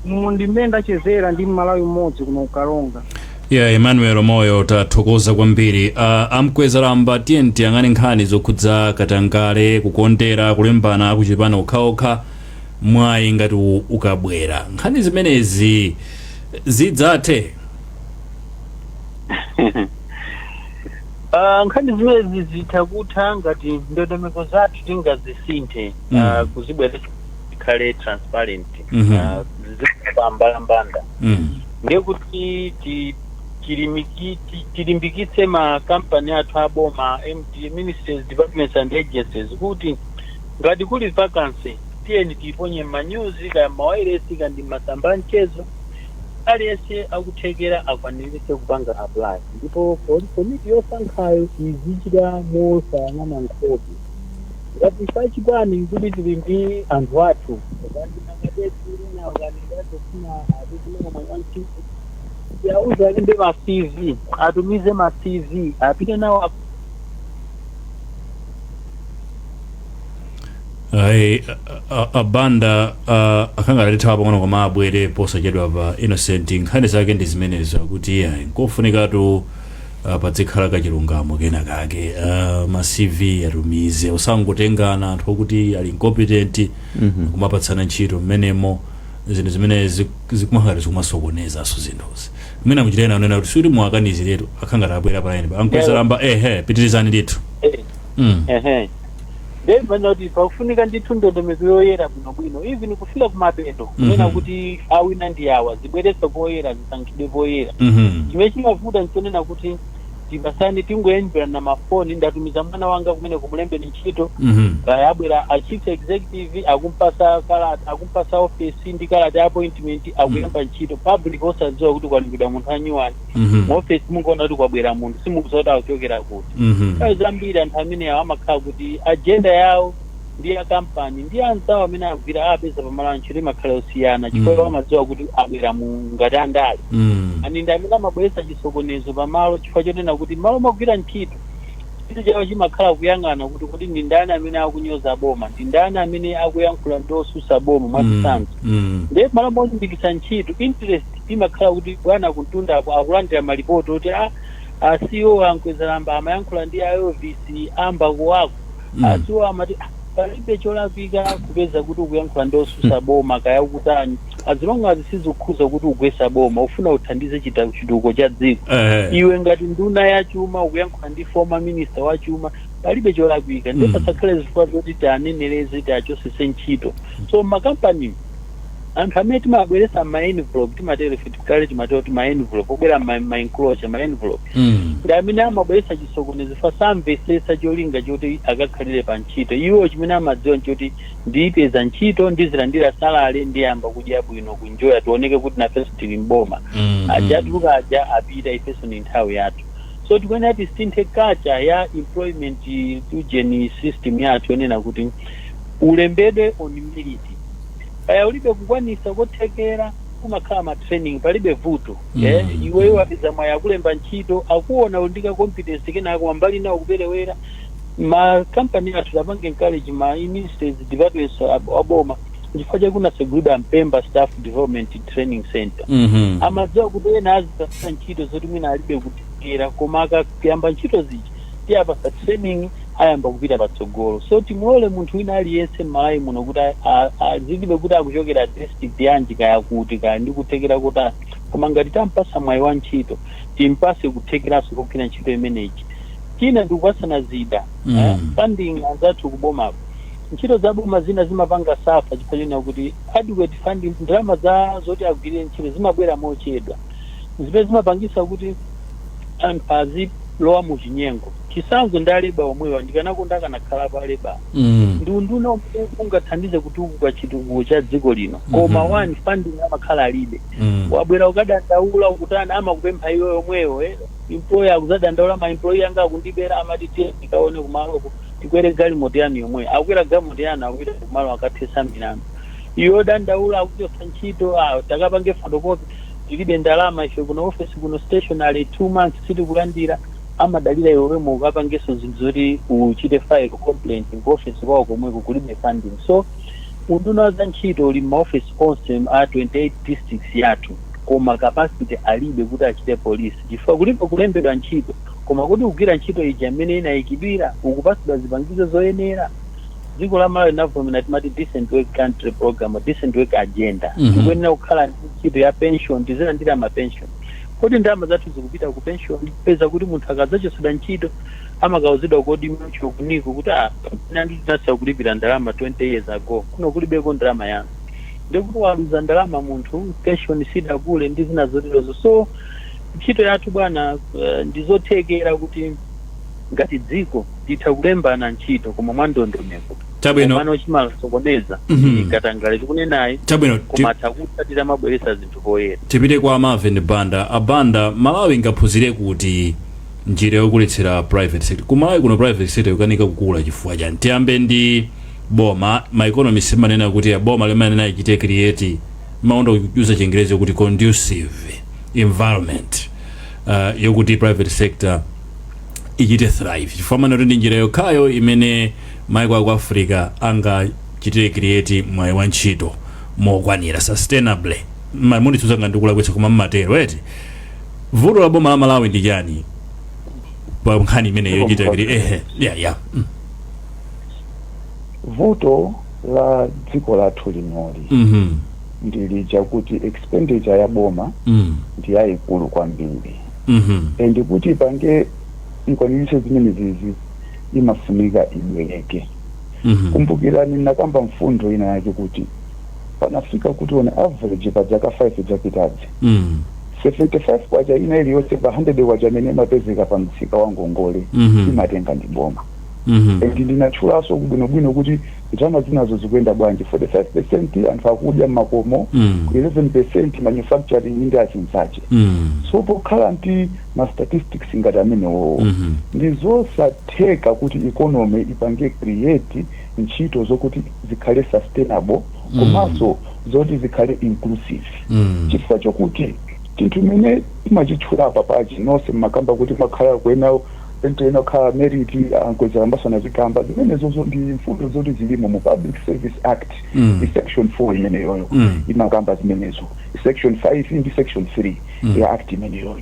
Mu ndimene ndachezera ndi Mmalawi mmodzi kuno kuKaronga. Yeah, Emmanuel Moyo, tathokoza kwambiri. Amkwezalamba, tiye tiyang'ane nkhani zokhudza katangale, kukondera, kulembana akuchipani okhaokha. Mwayi ngati ukabwera, nkhani zimenezi zidzathe? Nkhani zimenezi zitha kutha ngati ndondomeko zathu tingazisinthe, kuzibweretsa zikhale transparent, zizikhala mbalambanda. Ndiye kuti tilimbikitse makampani athu aboma, MD, ministries, departments and agencies, kuti ngati kuli vacancy, tiyeni tiiponye m'manyuzi, kaya mawairesi, kandi masamba a mchezo, aliyense akuthekera akwaniritse kupanga apply, ndipo komiti yosankhayo izichita mosayang'ana nkhope. Ngati pachipani kuti tili ndi anthu athu kandi makadeti ena akanidazofuna apezimene mwayi wa ntchito, yauze alembe ma CV, atumize ma CV, apite nawo. Ayi, abanda akhanga atithawa pang'ono, koma abwere posachedwa pa. Innocent, nkhani zake ndi zimenezo, akuti ayi, nkofunikatu padzikhala kachilungamo kena kake, ma CV atumize, usangotengana anthu okuti ali incompetent kumapatsana ntchito mmenemo. Zinthu zimene zikumakhala zikumasokonezaso zinthuzi. Mwina muchitena unena kuti suti muwakaniziretu. Akhanga abwera pa line pa Ankwezalamba. Ehe, pitirizani ndithu. Ehe. Ndemana kuti pakufunika ndithu ndondomeko yoyera bwinobwino, even kufika kumapeto, kunena kuti awina ndi awa, zibweretsa poyera, zisankhidwe poyera. Chimene chimavuta nchonena kuti tipasani, tingoyendera mafoni, "Ndatumiza mwana wanga kumene, kumulembeni ntchito." Kaya abwera a chief executive, akumpasa kalata, akumpasa office ndi kalata ya appointment, akuyamba ntchito. Public osadziwa kuti kwalembedwa munthu anyuwani. Mu office mungoona kuti kwabwera munthu, simukudziwa kuti akuchokera kuti. Nthawi zambiri anthu amene awo amakhala kuti agenda yawo ndi ya kampani ndi anzawo amene agwira apeza pamalo a ntchito imakhala yosiyana, chifukwa amadziwa kuti abwera mu ngati andale. Ani ndi amene amabweretsa chisokonezo pamalo, chifukwa chonena kuti malo magwira ntchito, ntchito chawo chimakhala kuyang'ana kuti ndi ndani amene akunyoza boma, ndi ndani amene akuyankhula ndi osusa boma, mwachitsanzo. Ndiye malo molimbikitsa ntchito, interest imakhala kuti bwana kumtundapo akulandira malipoti oti a CEO ankwezalamba amayankhula ndi a Elvis ambako wako. A CEO amati, "Ah, palibe cholakwika kupeza kuti ukuyankhula ndi osusa boma kaya ukutani, as long as sizikukhuza kuti ugwesa boma, ufuna uthandize chitukuko cha dziko." Iwe ngati nduna ya chuma ukuyankhula ndi former minister wa chuma, palibe cholakwika. Ndiye pasakhale zifukwa zoti tianenereze, tiachosese ntchito. So makampani, anthu amene timabweretsa ma envelope, timatero ife kale, timatero kuti ma envelope obwera ma enclosure, ma envelope, ndi amene amabweretsa chisokonezo, fa samvetsetsa cholinga choti akakhalire pa ntchito. Iwo chimene amadziwa nchoti ndiyipeza ntchito, ndizilandira salary, ndiyamba kudya bwino, kunjoya, tioneke kuti nafenso tili mboma. Aja atuluka aja apita, ifenso ni nthawi yathu. So tikuyenera tisinthe culture ya employment ujeni system yathu, yonena kuti ulembedwe on merit. Kaya ulibe kukwanisa kothekera, kumakhala ma training, palibe vuto. Iweyo wapeza mwayi, akulemba ntchito, akuona undika competence, kenako wambali nawo kuperewera. Makampani athu tapange encourage, ma ministries, departments aboma, chifukwa chakunasegulidwa Mpemba Staff Development Training Center. Amadziwa kuti ena azipasa ntchito zoti mwina alibe kuthekera, koma akayamba ntchito zija, tiyapasa training, ayamba kupita patsogolo. So timulole munthu wina aliyense m'Malawi muno kuti azilibe kuti akuchokera district yanji, kaya kuti kaya ndi kuthekera kuti, koma ngati tampasa mwayi wa ntchito, timpase kuthekeranso kugwira ntchito imeneyi. China ndikupasana zida. Funding, anzathu kubomako, ntchito za boma zina zimapanga suffer chifukwa chonena kuti adequate funding, ndalama za zoti agwirire ntchito zimabwera mochedwa, zimene zimapangisa kuti anthu azilowa mu chinyengo. Chisanzo ndi a labour omwewa. Ndikanakonda akanakhalapo a labour. Ndi unduna umene ungathandize kutukuka chitukuko cha dziko lino, koma one, funding amakhala alibe. Wabwera ukadandaula, ukutani, amakupempha iwe yomweyo. Employer akuzadandaula, ma employee anga akundibera, amati, "Tiye tikaone kumaloko, tikwere galimoto yanu." Yomweyo akukwera galimoto yanu, akupita kumalo, akathesa milandu. Iwe dandaula, akuchosa ntchito, ah, takapange photocopy, tilibe ndalama ife kuno office kuno, stationery 2 months sitikulandira. Amadalira iwe wemwe ukapangenso zinthu zoti uchite file complaint ku office kwawo komweko, kulibe funding. So unduna wa za ntchito uli maoffice onse a 28 districts yathu, koma capacity alibe kuti achite police, chifukwa kulipo kulembedwa ntchito, koma kuti kugwira ntchito ija imene inayikidwira, ukupasidwa zipangizo zoyenera. Dziko la Malawi linavomera, timati Decent Work Country Program, Decent Work Agenda. Tikuyenera kukhala ndi ntchito ya pension, tizilandira ma pension. Kodi ndalama zathu zikupita ku pension? Peza kuti munthu akadzachosedwa ntchito, amakauzidwa kodi mucho kuniko kuti, "Ah, ndinasiya kulipira ndalama 20 years ago, kuno kulibeko ndalama yanu." Ndikuti waluza ndalama munthu, pension sidakule ndi zina zoterozo. So ntchito yathu bwana, ndizothekera kuti ngati dziko titha kulembana ntchito, koma mwa ndondomeko. Komano chimasokoneza katangale tikunenayi. Koma atha mabweresa zinthu poyera. Tipite kwa Marvin Banda. Abanda, Malawi ingaphunzire kuti njira yokulitsira private sector? Ku Malawi kuno private sector ikukanika kukula chifukwa chani? Tiyambe ndi boma. Ma economists manena kuti boma limanena ichite create, maonda kuyuza Chingerezi kuti conducive environment yokuti private sector ichite thrive, chifukwa manena kuti ndi njira yokhayo imene maiko aku Africa angachitire create mwayi wa ntchito mokwanira, sustainably. Munditsutsa ngati ndikulakwitsa, koma mmatero eti? Vuto la boma la Malawi ndi chani pa nkhani imeneyo yochita kuti ehe ya. Vuto la dziko lathu linoli ndi lija kuti expenditure ya boma ndi yayikulu kwambiri, and kuti ipange ikwaniritse zimene zizi, imafunika ibwereke. Kumbukirani nakamba mfundo ina yake kuti panafika kuti on average pa zaka 5 zapitazi, 75 kwacha ina iliyonse pa 100 kwacha imene imapezeka pa msika wa ngongole imatenga ndi boma. And ndinatchulanso bwinobwino kuti ndalama zinazo zikuyenda bwanji: 45% anthu akudya mmakomo, 11% manufacturing ndi azinzache. So pokhala ndi ma statistics ngati amenewowo, ndi zosatheka kuti economy ipange create ntchito zokuti zikhale sustainable komanso zoti zikhale inclusive, chifukwa chokuti chinthu imene timachitchula apa pachi nonse mmakamba kuti makhala kuena ena kukhala merit, ankwezera ambasana zikamba zimenezozo ndi mfundo zoti zilimo mu Public Service Act. I section 4 imeneyoyo imakamba zimenezo, section 5 ndi section 3 ya act imeneyoyo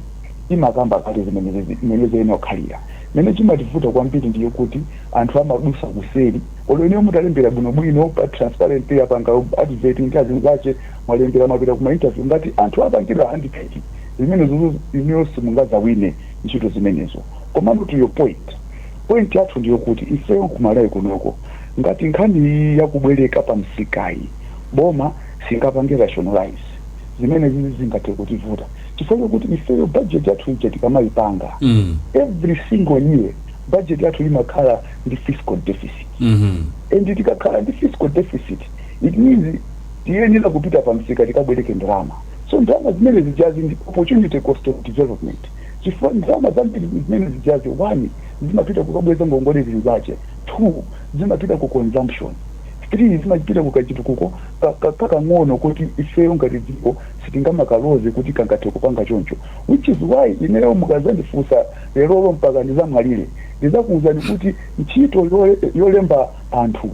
imakamba kale zimenezo imene zene okhalira. Mene chimativuta kwambiri ndiyo kuti anthu amadusa kuseri. Olo ineyo mutalembera bwinobwino pa transparent, apanga advert ndi azinzache, mwalembera, mwapita kuma interview, ngati anthu apangidwa handpick zimenezo, ineyo simungazawine ntchito zimenezo. Komano to your point, point yathu ndiyo kuti ifeyo kumalawi kunoko, ngati nkhani iyi yakubwereka pa msikayi boma singapange rationalize, zimene zizi zingathe kutivuta, chifukwa chokuti ifeyo budget yathu ija tikamayipanga, every single year budget yathu imakhala ndi fiscal deficit. And tikakhala ndi fiscal deficit, it means tiyenera kupita pa msika tikabwereke ndalama. So ndalama zimene zijazi ndi opportunity cost of development, chifukwa ndalama zambiri zimene zijazi, one, zimapita kukabweza ngongole zinzache, two, zimapita ku consumption, three, zimapita kukachitukuko kakang'ono kuti ifeyo ngati dziko sitingamakaloze kuti kangathe kupanga choncho. Which is why ineyo mukazandifunsa lerolo mpaka ndizamwalire, ndizakuwuzani kuti ntchito yolemba anthu,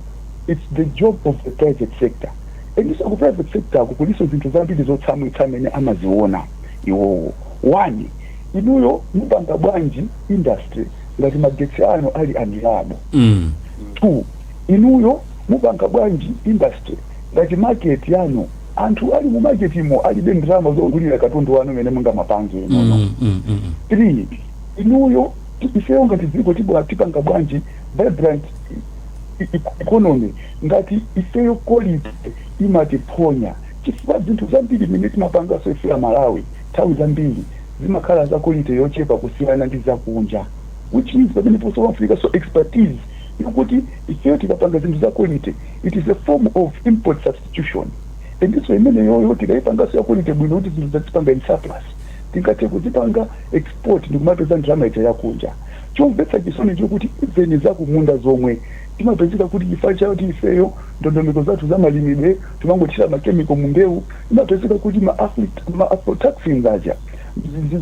it's the job of the private sector. And so ku private sector ako kuliso zinthu zambiri zotsamwitsa amene amaziona iwowo. One, inuyo mupanga bwanji industry ngati magetsi anu ali unreliable? Two, inuyo mupanga bwanji industry ngati market yanu, anthu ali mu market imo alibe ndalama zogulira katundu wanu mene mungamapange inono? Three, inuyo, ifeyo ngati dziko tibwa tipanga bwanji vibrant economy ngati ifeyo quality imatiphonya? Chifukwa zinthu zambiri mene timapangaso ife ya Malawi nthawi zambiri zimakhala za quality yochepa kusiyana ndi zakunja, which means pamene ponso pamafika so expertise yokuti ifeyo tikapanga zinthu za quality, it is a form of import substitution. And so imene yoyo tikayipangaso ya quality bwino kuti zinthu zazipanga in surplus, tingathe kuzipanga export ndikumapeza ndalama ija yakunja. Chomvetsa chisoni chokuti even zakumunda zomwe timapezeka kuti chifukwa chakuti ifeyo ndondomeko zathu za malimidwe timangothira ma chemical mu mbewu, imapezeka kuti ma aflatoxins aja,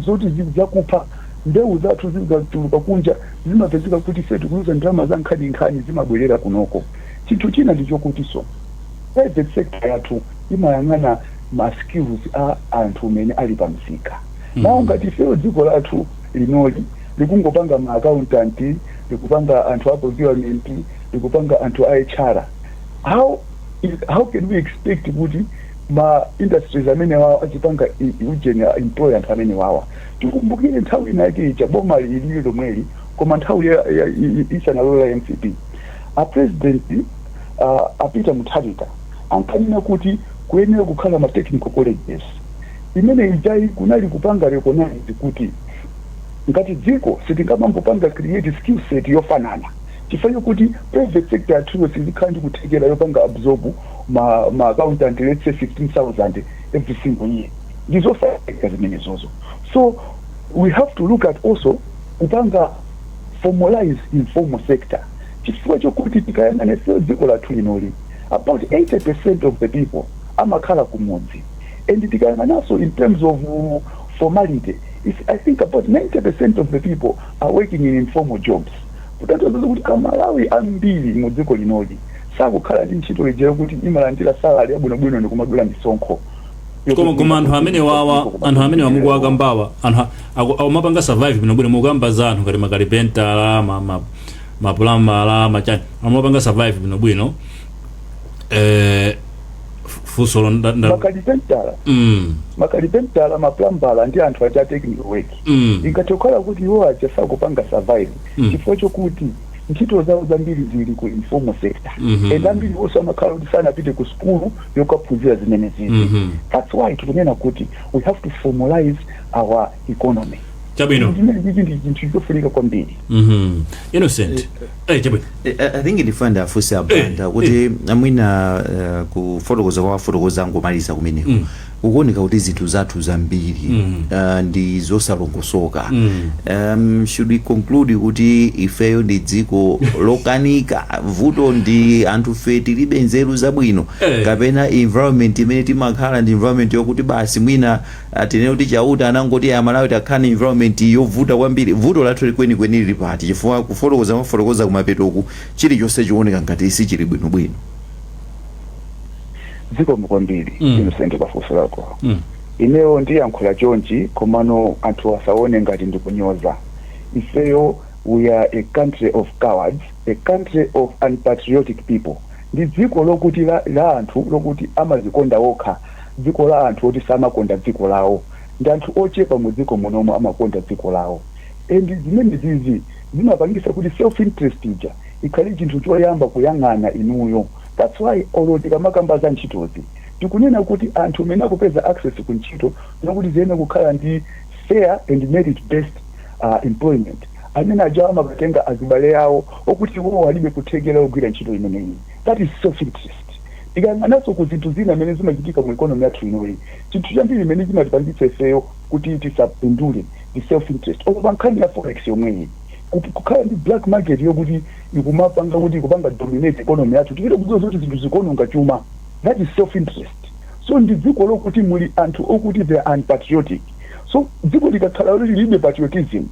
zoti zakupha mbewu zathu zikatuluka kunja, zimapezeka kuti ife tikuluza ndalama za nkhaninkhani zimabwerera kunoko. Chinthu china ndichokuti so private sector yathu imayang'ana ma skills a anthu amene ali pa msika. Nawo ngati ifeyo dziko lathu linoli likungopanga ma accountant, likupanga anthu a procurement, likupanga anthu a HR, how can we expect kuti ma industries amene wawa achipanga ujeni employ anthu amene wawa? Tikumbukire nthawi inake ija boma lilili lomweli, koma nthawi isanalola MCP, a president a Peter Mutharika ankanena kuti kuyenera kukhala ma technical colleges. Imene ijayi kunali kupanga recognize kuti ngati dziko sitingamangopanga create skill set yofanana, chifukwa chokuti private sector yathuyo sizikhala ndi kuthekera yopanga absorb ma accountant, let's say 15,000 every single year. Ndizosatheka zimenezozo. So we have to look at also kupanga formalize informal sector, chifukwa chokuti tikayang'ana ifeyo dziko lathu linoli, about 80% of the people amakhala kumudzi. And tikayang'ananso in terms of formality, I think about 90% of the people are working in informal jobs, kutanthauza kuti Amalawi ambiri mu dziko linoli sakukhala ndi ntchito ija yokuti imalandira salary yabwinobwino ndikumadula misonkho. Koma anthu amene wawa, anthu amene wamukuwakambawa, anthu amapanga survive bwinobwino. Mukamba za anthu ngati makalipentala, ma plumber, machani, amapanga survive bwinobwino. Funsolo Makalipentala, makalipentala, ma plumber ndi anthu acha technical work, ingathe kukhala kuti iwo aja sakupanga survive chifukwa chokuti Ntchito zawo zambiri zili ku informal sector and ambiri onse amakhala kuti sanapite ku sukulu yokaphunzira zimene zizi. That's why tikunena kuti we have to formalize our economy. Zimene zizi ndi chinthu chofunika kwambiri. Innocent, chabwino. I think ndifuna ndiafunse abanda kuti amwina kufotokoza kwa wafotokoza angomaliza kumeneko, kukuoneka kuti zinthu zathu zambiri ndi zosalongosoka. Should we conclude kuti ifeyo ndi dziko lokanika, vuto ndi anthu fe tilibe nzeru zabwino, kapena environment imene timakhala ndi environment yokuti basi mwina tinene kuti Chauta anangoti Amalawi takhala ni environment yovuta kwambiri? Vuto lathu kwenikweni lili pati? Chifukwa kufotokoza mafotokoza kumapetoku, chilichonse chikuoneka ngati sichili bwinobwino. Zikomo kwambiri, Innocent, pafunso lako. Ineyo ndiyankhula chonchi, komano anthu asaone ngati ndikunyoza. Ifeyo, we are a country of cowards, a country of unpatriotic people. Ndi dziko lokuti la anthu lokuti amazikonda okha, dziko la anthu oti samakonda dziko lawo. Ndi anthu ochepa mu dziko munomo amakonda dziko lawo, and zimene zizi zimapangisa kuti self interest ija ikhale chinthu choyamba kuyang'ana inuyo. That's why olo tikamakamba za ntchitozi, tikunena kuti anthu amene akupeza access ku ntchito nokuti ziyene kukhala ndi fair and merit based employment, amene aja amakatenga azibale awo okuti iwowo alibe kuthekera kugwira ntchito imeneyi. That is self interest. Tikayang'ananso ku zinthu zina amene zimachitika mu economy yathu inoyi, chinthu chambiri imene chimatipangitsa ifeyo kuti tisapindule ndi self interest. Olo pa nkhani ya forex yomweyi, kukhala ndi black market yokuti ikumapanga kuti ikupanga dominate economy yathu, tikite kudziwa zoti zinthu zikuononga chuma. That is self interest. So ndi dziko lokuti muli anthu okuti they are unpatriotic. So dziko likakhala loti lilibe patriotism,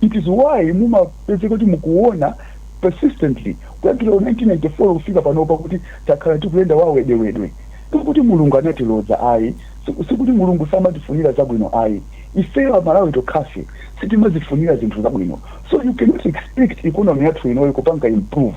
it is why mumapezeka kuti mukuona persistently kuyambira 1994 kufika panopa kuti takhala tikuyenda wawedewedwe. Sikuti Mulungu anatiloza ayi, sikuti Mulungu samatifunira zabwino ayi. Ifeyo Amalawi tokhafe sitimazifunira zinthu zabwino. So you cannot expect economy yathu inoyo kupanga improve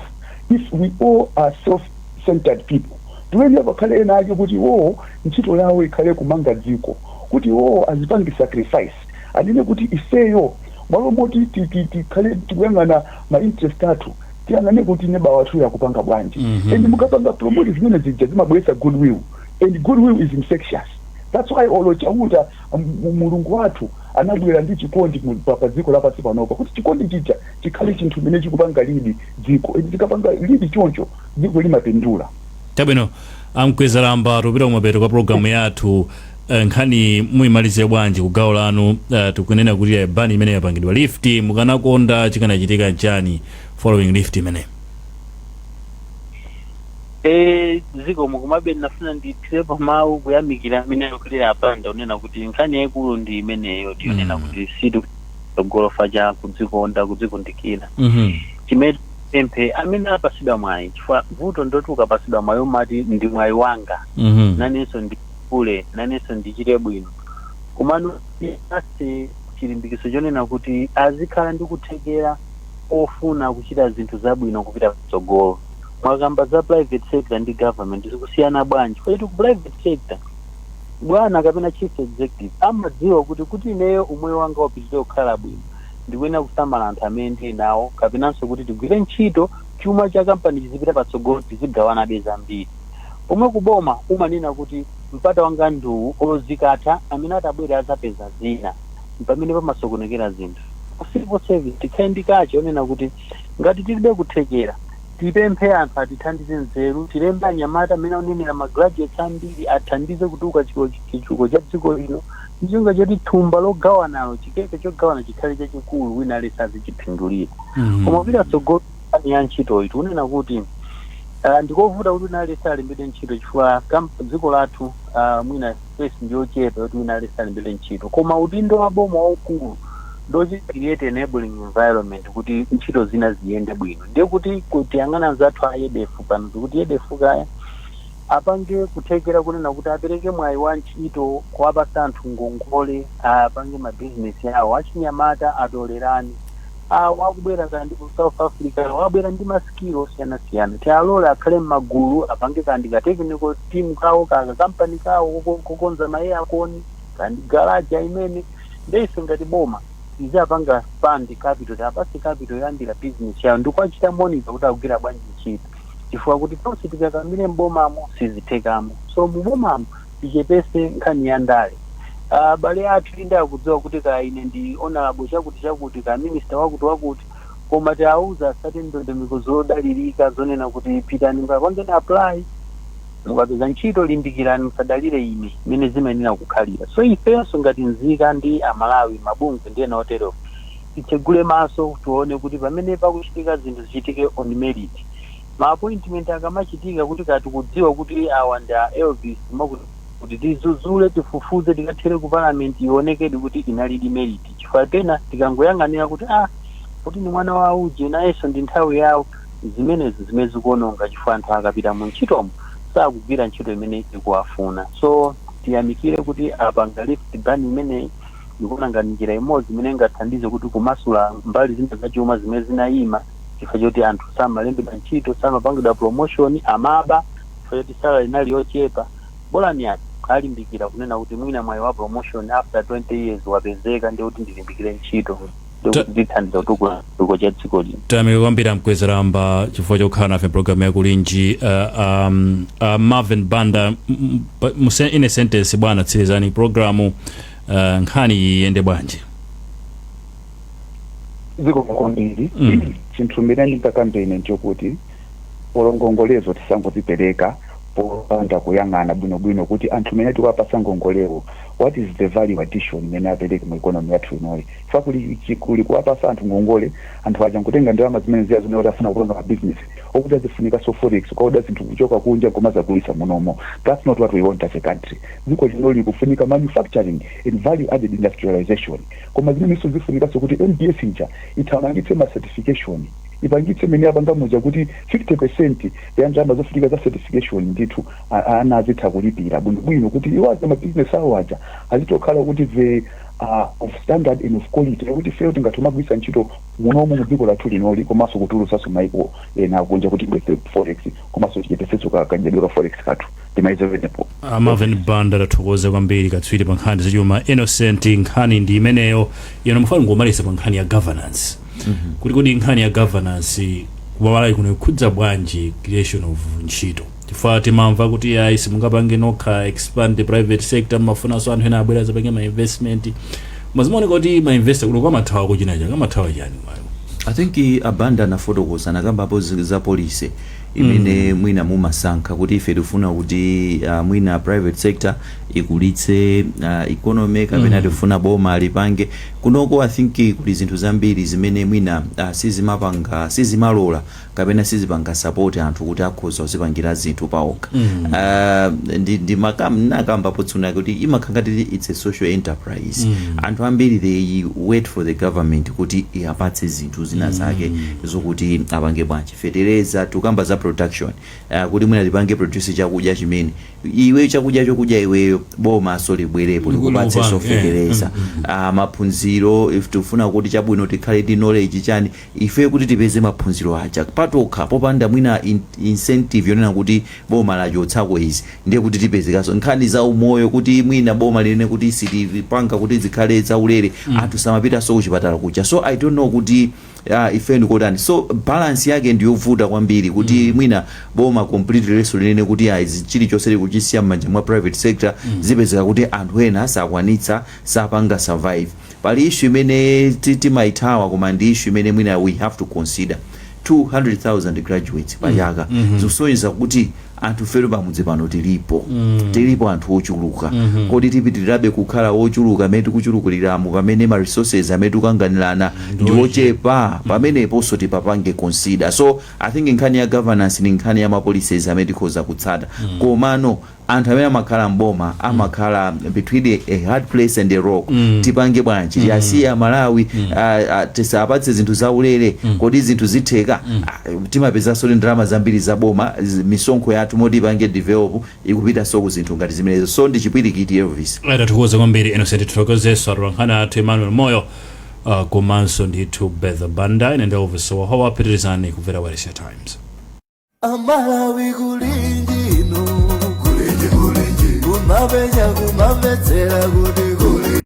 if we all are self-centered people. Tiyenera pakhale ena ake kuti iwowo ntchito yawo ikhale kumanga dziko, kuti iwowo azipange sacrifice, anene kuti ifeyo malo moti tikhale tikuyang'ana ma interest athu, tiyang'ane kuti neba wathu yakupanga bwanji. And mukapanga promote zimene zija, zimabweretsa goodwill, and goodwill is infectious. That's why olo Chauta, Mulungu wathu, anabwera ndi chikondi pa dziko lapansi panopa, kuti chikondi chija chikhale chinthu chimene chikupanga lead dziko, and chikapanga lead choncho, dziko limapindula. Chabwino, amkwezalamba, tupita kumapeto kwa programu yathu. Nkhani muyimalize bwanji ku gawo lanu? Tikunena kuti ban imene yapangidwa lift, mukanakonda chikanachitika chani following lift imene? Zikomo. Komabe ndinafuna ndithirepo mawu kuyamikira amene akulira apanda unena kuti nkhani yayikulu ndi imeneyo, tiyonena kuti situ golofa cha kudzikonda, kudzikundikira. Chimene pemphe amene apasidwa mwayi, chifukwa vuto ndoti ukapasidwa mwayi umati ndi mwayi wanga, nanenso ndikule, nanenso ndichite bwino. Komano ase chilimbikiso chonena kuti azikhala ndi kuthekera ofuna kuchita zinthu zabwino kupita patsogolo. Mwakamba za private sector ndi government, zikusiyana bwanji? Kuti ku private sector, bwana kapena chief executive amadziwa kuti ineyo umoyo wanga upitirire kukhala bwino, ndikuyenera kusamala anthu amene ndili nawo, kapenanso kuti tigwire ntchito, chuma cha kampani chizipita patsogolo, tizigawanabe zambiri. Pomwe kuboma umanena kuti mpata wanga nduwu, ozikatha amene atabwera azapeza zina, pamene pamasokonekera zinthu. Ku civil service tikhale ndi kachi onena kuti ngati tilibe kuthekera, tipemphe anthu atithandize nzeru, tilembe anyamata amene akunenera ma graduates ambiri, athandize kutuka chitukuko cha dziko lino, ndichonga choti thumba logawanalo, chikeke chogawana chikhale chachikulu, wina aliyense azichiphindulira. Koma kupita tsogolo, nkhani ya ntchitoyi, tikunena kuti ndikovuta kuti wina aliyense alembedwe ntchito, chifukwa dziko lathu mwina space ndiyochepa kuti wina aliyense alembedwe ntchito. Koma udindo wa boma waukulu ndochita create enabling environment kuti ntchito zina ziyende bwino. Ndiye kuti tiyang'ana anzathu a YEDEF pano, tikuti YEDEF kaya apange kuthekera kunena kuti apereke mwayi wa ntchito, kuwapasa anthu ngongole apange mabizinesi awo, achinyamata atolerani awo akubwera kandi ku South Africa, wabwera ndi ma skill osiyanasiyana, tialole akhale m'magulu, apange kandi ka technical team kawo, kaka kampani kawo kokonza ma aircon kandi garaja imene. Ndeife ngati boma Tizapanga fund capital, tiapase capital yoyambira business yawo ndikuachita monitor kuti akugwira bwanji ntchito, chifukwa kuti tonse tikakamire mbomamo sizithekamo. So mubomamo tichepese nkhani ya ndale. Abale athu inde akudziwa kuti ka ine ndi honorable chakuti chakuti, ka minister wakuti wakuti, koma tiauza asati ndondomeko zodalirika zonena kuti pitani mukapangeni apply, mukapeza ntchito limbikirani, musadalire ine, mmene zimayenera kukhalira. So ifenso ngati nzika ndi Amalawi, mabungwe ndi ena otero, titsegule maso tione kuti pamene pakuchitika zinthu zichitike on merit. Ma appointment akamachitika, kuti kati kudziwa kuti awa ndi a Elvis makuti, kuti tizuzule, tifufuze, tikathere ku parliament, ionekedi kuti inalidi merit, chifukwa pena tikangoyang'anira kuti ah, kuti ni mwana wa uje, nayenso ndi nthawi yawo, zimenezo zimene zikuononga, chifukwa anthu akapita mu ntchitomo sakugwira ntchito imene ikuwafuna. So tiyamikire kuti apanga lift ban imeneyi. Ndikuona ngati njira imodzi imene ingathandize kuti kumasula mbali zina zachuma zimene zinayima chifukwa choti anthu samalembedwa ntchito, samapangidwa promotion, amaba chifukwa choti salary inali yochepa. Bolani ati alimbikira kunena kuti mwina mwayi wa promotion after 20 years wapezeka, ndi kuti ndilimbikire ntchito, ndikuti ndithandiza kutukula chitukuko cha dziko lino. Tayamika kwambiri Mkwezeramba chifukwa chokhala nafe programu yakulinji. Marvin Banda, ine sentence bwana, tsirizani programu, nkhani iyende bwanji? Zikomo kwambiri. Chinthu mmene ndingakambe ine nchokuti polo ngongolezo tisangozipereka popanda kuyang'ana bwinobwino kuti anthu mene tikuwapasa ngongolewo, what is the value addition imene apereke mu economy yathu inoyi? Chifukwa kuli kuwapasa anthu ngongole, anthu aja nkutenga ndalama zimene ziya zimene kuti afuna kupanga mabizinesi okuti azifunika so forex, kuoda zinthu kuchoka kunja kumazagulisa munomo. That's not what we want as a country. Dziko lino likufunika manufacturing and value added industrialization, koma zimenenso zifunikanso kuti NBS ija ithamangitse ma certification, ipangitse mene apanga muja kuti 50% ya ndalama zofunika za certification ndithu ana azitha kulipira bwinobwino, kuti iwo aja mabizinesi awo aja azitokhala kuti they are of standard and of quality, yakuti ifeyo tingathe kumagwiritsa ntchito munomu mu dziko lathu linoli, komanso kutulutsanso maiko ena akunja kuti ibwese forex, komanso tichepetsenso kadyedwe ka forex kathu. Timaize penepo. Marvin Banda, tathokoza kwambiri, katswiri pa nkhani zachuma. Innocent, nkhani ndi imeneyo. Ino mufana ngomaliza pa nkhani ya governance, kuti kodi nkhani ya governance kumalawi kuno ikhudza bwanji creation of ntchito? Chifukwa timamva kuti ayi, simungapange nokha expand the private sector, mmafunanso anthu ena abwera azapange ma investment. Mazimaoneka kuti ma investor kuno kwamathawa kuchina changa, amathawa chani mwayo? I think abanda anafotokoza, nakambapo za policy imene mwina mumasankha kuti ife tifuna kuti mwina private sector ikulitse economy kapena tifuna boma lipange kunoko. I think kuli zinthu zambiri zimene mwina sizimapanga, sizimalola kapena sizipanga support anthu kuti akhoza kuzipangira zinthu paokha. Ndi makam nakambapo tsuna kuti imakhala ngati it's a social enterprise. Anthu ambiri, they wait for the government kuti iapatse zinthu zina zake zokuti apange bwanji. Fetereza, tukamba za production, kuti mwina tipange produce chakudya chimene iwe chakudya chokudya iweyo, bomaso libwerepo likupatsenso Likupange, eh. fetereza. Maphunziro, if tifuna kuti chabwino tikhale ndi knowledge chani, ife kuti tipeze maphunziro aja patokha popanda mwina incentive yonena kuti boma lachotsako izi, ndiye kuti tipezekanso nkhani za umoyo, kuti mwina boma linene kuti sitipanga kuti zikhale zaulere, anthu samapitanso kuchipatala kuja. So I don't know kuti ife ndikotani. So balance yake ndiyovuta kwambiri kuti mwina boma completely leso linene kuti izi chilichonse likuchisiya m'manja mwa private sector, zipezeka kuti anthu ena sakwanitsa, sapanga survive. Pali issue imene timayithawa, koma ndi issue imene mwina we have to consider: 200,000 graduates pachaka. Zikusonyeza kuti anthu fero pamudzi pano tilipo, tilipo anthu ochuluka. Kodi tipitirirabe kukhala ochuluka amene tikuchulukuliramo pamene ma resources amene tikukanganirana ndi ochepa? Pameneponso tipapange consider. So I think nkhani ya governance ni nkhani ya ma policies amene tikhoza kutsata, komano anthu amene amakhala mboma amakhala between a hard place and a rock. Tipange bwanji? Tiyasiye Amalawi, tisapatse zinthu zaulere? Kodi zinthu zitheka? Timapezanso ndi ndalama zambiri za boma, misonkho yathu moti ipange develop ikupitanso ku zinthu ngati zimenezo. So ndi chipwirikiti, Elvis. Tathokoza kwambiri, Innocent. Tithokozenso atolankhani athu Emmanuel Moyo, komanso ndithu Betha Banda. Ine ndi Elvis Wahowa. Pitirizani kumvera Wailesi Times. Amalawi kulinji ino, kulinji, kulinji, kumapenya kumamvetsera kuti kuli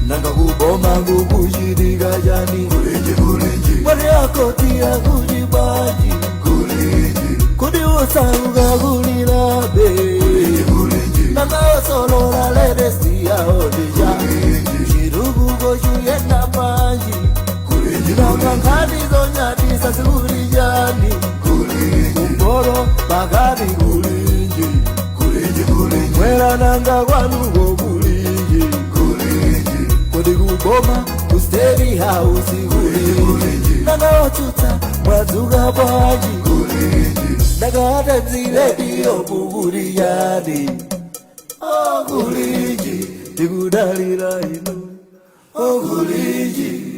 Nanga kuboma kukuchitika chani? Kulinji, kulinji. Mwari akoti akuti bwanji? Kulinji. Kodi osauka kulilabe? Kulinji, kulinji. Nanga osolola ledesi yaodija? Chitukuko chiyenda bwanji? Nanga nkhani zonyadisa zikuli chani? Kumporo pakati kulinji. Mwera nanga kwanuko kulinji. Kodi kuboma ku State House kulinji? Nanga otsutsa mwadzuka bwanji? Nanga Times Radio kukuli chani? Oh, kulinji, tikudalira inu. Oh, kulinji.